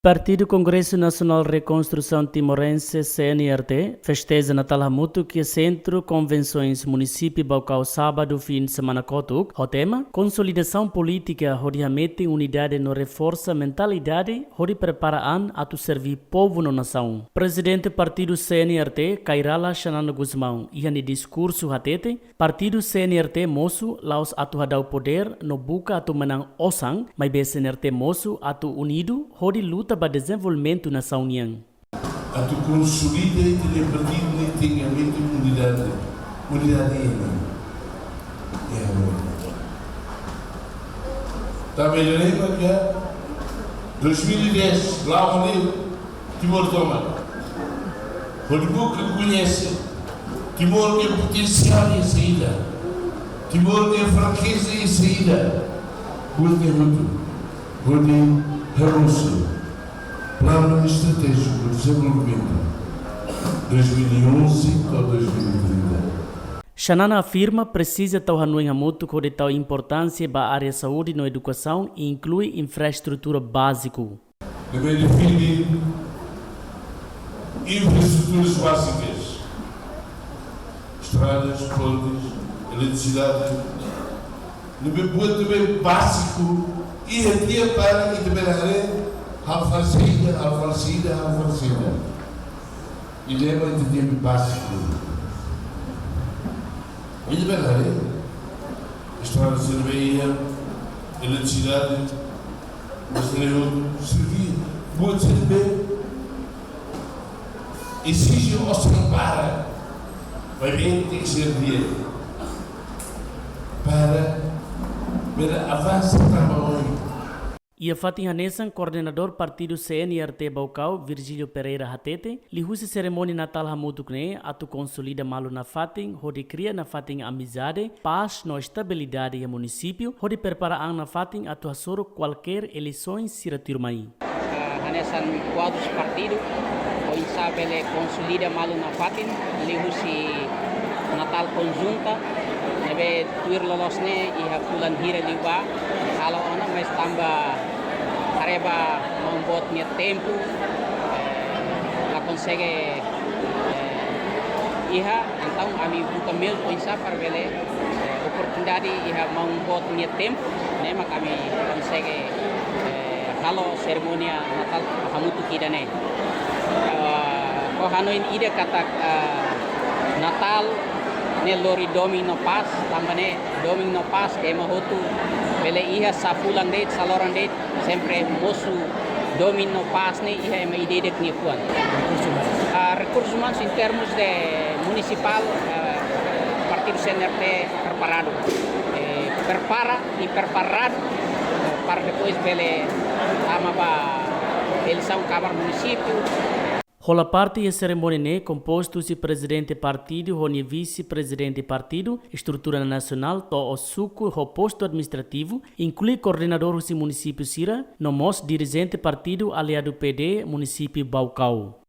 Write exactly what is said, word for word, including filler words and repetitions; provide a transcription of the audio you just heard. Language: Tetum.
Partidu Kongresu Nasionál Rekonstrusaun Timorense, C N R T, festeja Natál hamutuk iha Sentru Konvensoens Munisípiu Baucau, sábadu fin de semana kotuk, ho tema Konsolidasaun Polítika hodi hametin unidade no reforsa mentalidade hodi prepara an atu serví povu no nasaun. Prezidente Partidu C N R T, Kay Rala Xanana Gusmão, iha nia diskursu hatete, Partidu C N R T mosu la'ós atu hadau podér no buka atu manán osan, maibé C N R T mosu atu unidu hodi luta ba dezenvolvimentu nasaun nian. Atu konsolida ita-nia partidu ne'e tenke hametin unidade, unidade ema. É agora. Tanba ita lembra que dois mil e dez, la'o ne'e, Timor tomak. Hodi buka koñese Timor nia potensiál iha saida, Timor nia frakeza iha saida. Buat ne'e hotu hodi hamosu Planu Estratéjiku de Desenvolvimento dois mil e onze to'o dois mil e trinta. Xanana afirma presiza tau hanoin hamutuk hodi tau importánsia ba área saúde no edukasaun, inklui infraestrutura báziku. Ne'ebé define infraestruturas básicas, estradas, pontes, eletricidade, ne'ebé buat ne'ebé báziku, iha di'ak para ita bele haree halo fali saida, halo fali saida, halo fali saida. Ida-ne'e mak ita tenke báziku. Ita bele haree estrada sira-ne'ebé iha, eletrisidade, mas ne'e hotu, serví, buat sira-ne'ebé ezije osan para, maibé tenke ser di'ak para bele avansa tanba oin. Iha fatin hanesan, koordenadór Partidu C N R T Baucau, Virgílio Pereira hatete, liuhusi serimónia Natál hamutuk ne'e atu konsolida malu nafatin hodi kria nafatin amizade, pás no estabilidade iha munisípiu, hodi prepara an nafatin atu hasoru kualkér eleisoens sira tuirmai. Ah, hanesan kuadrus partidu, oinsá bele konsolida malu nafatin, liuhusi Natál konjunta, ne'ebé tuir loloos ne'e iha fulan hira liubá, halo ona, mas tanba haree ba maun boot nia tempu, eh, la konsege, eh, iha, entaun ami buka meius oinsá para bele, eh, oportunidade iha maun boot nia tempu, ne'e mak ami konsege, eh, halo serimónia Natál hamutuk ida-ne'e. Eh, ho hanoin ida katak, eh, Natál ne'e lori domin no pás, tanba ne'e domin no pás ema hotu bele iha, sá fulan de'it, sá loron de'it, sempre mosu domin no pás ne'e iha ema ida-idak nia fuan. Rekursus umanus. Ah, rekursus umanus em termos de munisipál, ah, Partidu C N R T preparadu. Eh, prepara i preparadu, eh, para depois bele tama ba eleisaun Kámara Munisípiu. Hola parte iha serimónia ne'e kompostu husi prezidente partidu ho nia vise-prezidente partidu, estrutura nasionál to'o suku ho postu administrativu, inklui koordenadór husi munisípiu sira, no mós dirijente partidu aliadu P D munisípiu Baucau.